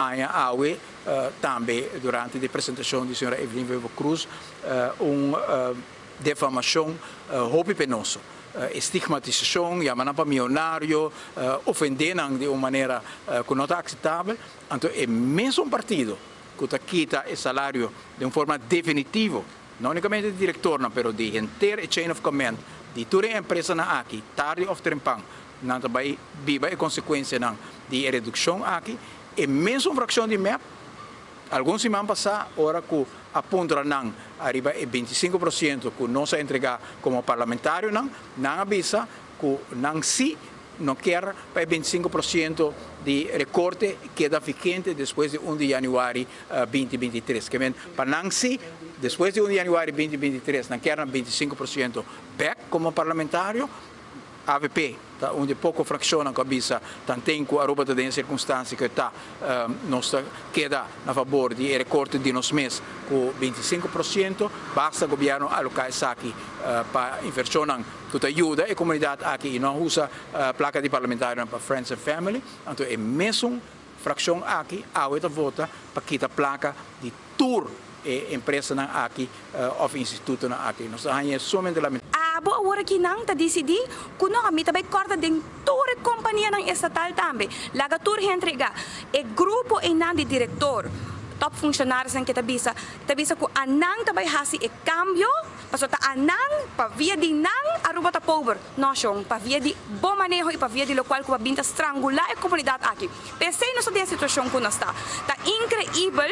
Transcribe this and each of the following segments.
haña awe tambe durante di presentashon di señora Evelyn Wever Croes un defamashon hopi penoso. E stigmatisashon, yama nan pa mionario, ofendé nan di un manera ku no ta akseptabel. Anto e mesun partido ku ta kita e salario den un forma definitivo, no únikamente di direktornan pero di henter e chain of command di tur e empresanan aki, tardi òf trempan nan ta bai biba e konsekuensianan di e redukshon aki. E mesun frakshon di mep algun siman pasá ora ku a puntra nan ariba e 25% ku nos a entregá komo parlamentarionan, nan a bisa ku nan sí no kier pa e 25% di rekorte keda vigente despues di 1 di yanüari 2023. Ke men pa nan sí despues di 1 di yanüari 2023 nan kier nan 25% bèk komo parlamentario. Avp ta un di e poko frakshonnan ku a bisa tanten ku Aruba ta den e sirkunstansia ku e ta, nos ta keda na fabor di e rekorte di nos mes ku 25%, basta gobièrnu aloká esaki pa invershonnan ku ta yuda e komunidat aki i no a usa plaka di parlamentarionan pa friends and family. Anto e mesun frakshon aki awe ta vota pa kita plaka di tur e empresanan aki òf institutonan aki. Nos ta haña e sumamente lamentabel. Abo awor aki nan ta disidí ku no, mi ta bai kòrta den tur e kompanianan estatal tambe. Laga tur hende entregá. E grupo einan di direktor, top funshonarionan ke ta bisa, ta bisa ku anan ta bai hasi e kambio, pasobra ta anan, pa via di nan Aruba ta pober. No, shon, pa via di bo maneho i pa via di lokual ku bo a bin ta strangulá e komunidat aki. P'esei nos ta den e situashon ku nos ta. Ta inkreibel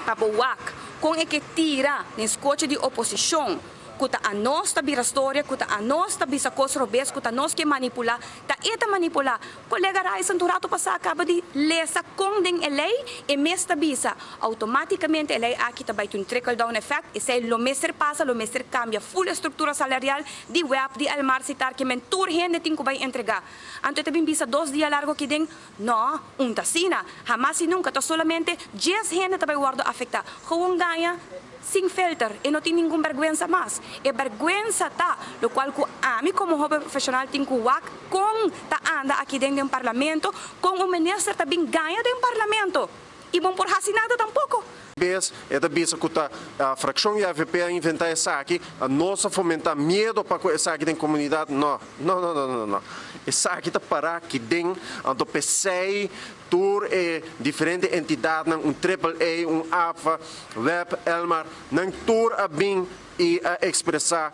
pa bo wak kon e ke tira den skochi di oposishon ku ta anos ta bira storia, ku ta anos ta bisa kos robes, ku ta nos ke manipulá. Ta e ta manipulá. Kolega Ryson tur rato pasá kaba di lesa kon den e lei e mes ta bisa. Outomátikamente e lei aki ta bai tin un trickle down effect. Esei lo mester pasa, lo mester kambia ful e struktura salarial di web, di Elmar, Sitar, ke men tur hende tin ku bai entregá. Anto e ta bin bisa 2 dia largo aki den, No, un ta asina. Hamas i nunka, ta solamente 10 hende ta bai wòrdu afektá. Gewoon gaña sin filter, e no tin ningun bèrgwensa mas. E bèrgwensa ta lokual ku ami komo hóben profeshonal tin ku wak kon ta anda aki den den parlamento, kon un minister ta bin gaña den parlamento i bo no por hasi nada tampoko. Bes e ta bisa ku ta frakshon di avp a inventá esaki, a nos a fomentá miedo pa ku esaki den komunidat. No, no, no, no, no, no. Esaki ta pará aki den, anto p'esei tur e diferente entidatnan, un Triple A, un APFA, web, Elmar, nan tur a bin i a ekspresá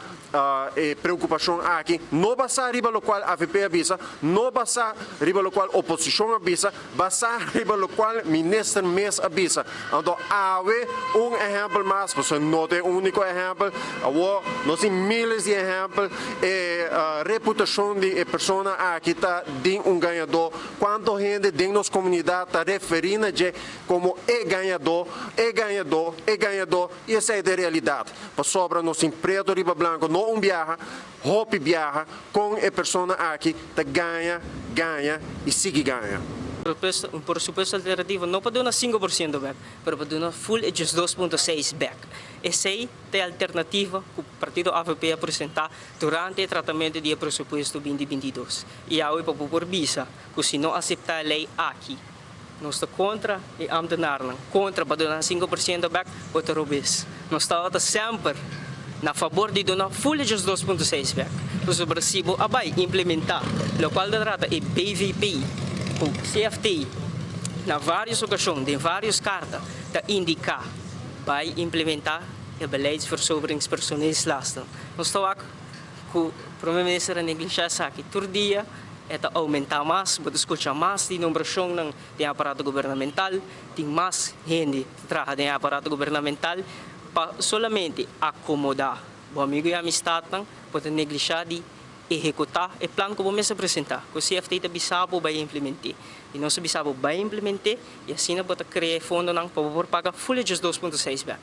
e preokupashon aki, no basá riba lokual avp a bisa, no basá riba lokual oposishon a bisa, basá riba lokual minister mes a bisa. Anto awe un ehèmpel mas, pasobra no ta e úniko ehèmpel, awor nos tin míles di ehèmpel, e reputashon di e persona aki ta di un gañadó, kuantu hende den nos komunidat ta referí na dje komo e gañadó, e gañadó, e gañadó. I esei ta e realidat, pasobra nos tin preto riba blanko no un biaha, hopi biaha kon e persona aki ta gaña, gaña i sigui gaña. Un presupuesto alternativo no pa duna 5% bek, pero pa duna full e 12.6 bek. Esei ta e alternativa ku partido avp a presentá durante e tratamento di e presupuesto 2022. I awe pa bo por bisa ku si no aseptá e lei aki, Nos ta kontra e ambtenarnan, kontra pa duna 5% bek, bo ta robes. Nos tabata semper na fabor di duna full e 2.6 bek. Pasobra si bo a bai implementá lokual ta trata e BVP ku CFT na vários okashon den vários karta ta indiká bai implementá e beleidsversoberingspersoneelslasten. Nos ta wak ku Prome Minister a neglishá esaki tur dia. E ta oumentá mas, bo ta skucha mas di nombrashonnan den aparato gubernamental, tin mas hende ta traha den e aparato gubernamental pa solamente akomodá bo amigu i amistatnan, bo ta neglishá di ehekutá e plan ku bo mes a presentá, ku CFT ta bisa bo bai implement'é. I nos a bisa bo bai implement'é i asina bo ta krea e fondonan pa bo por paga full e 2.6 bèk.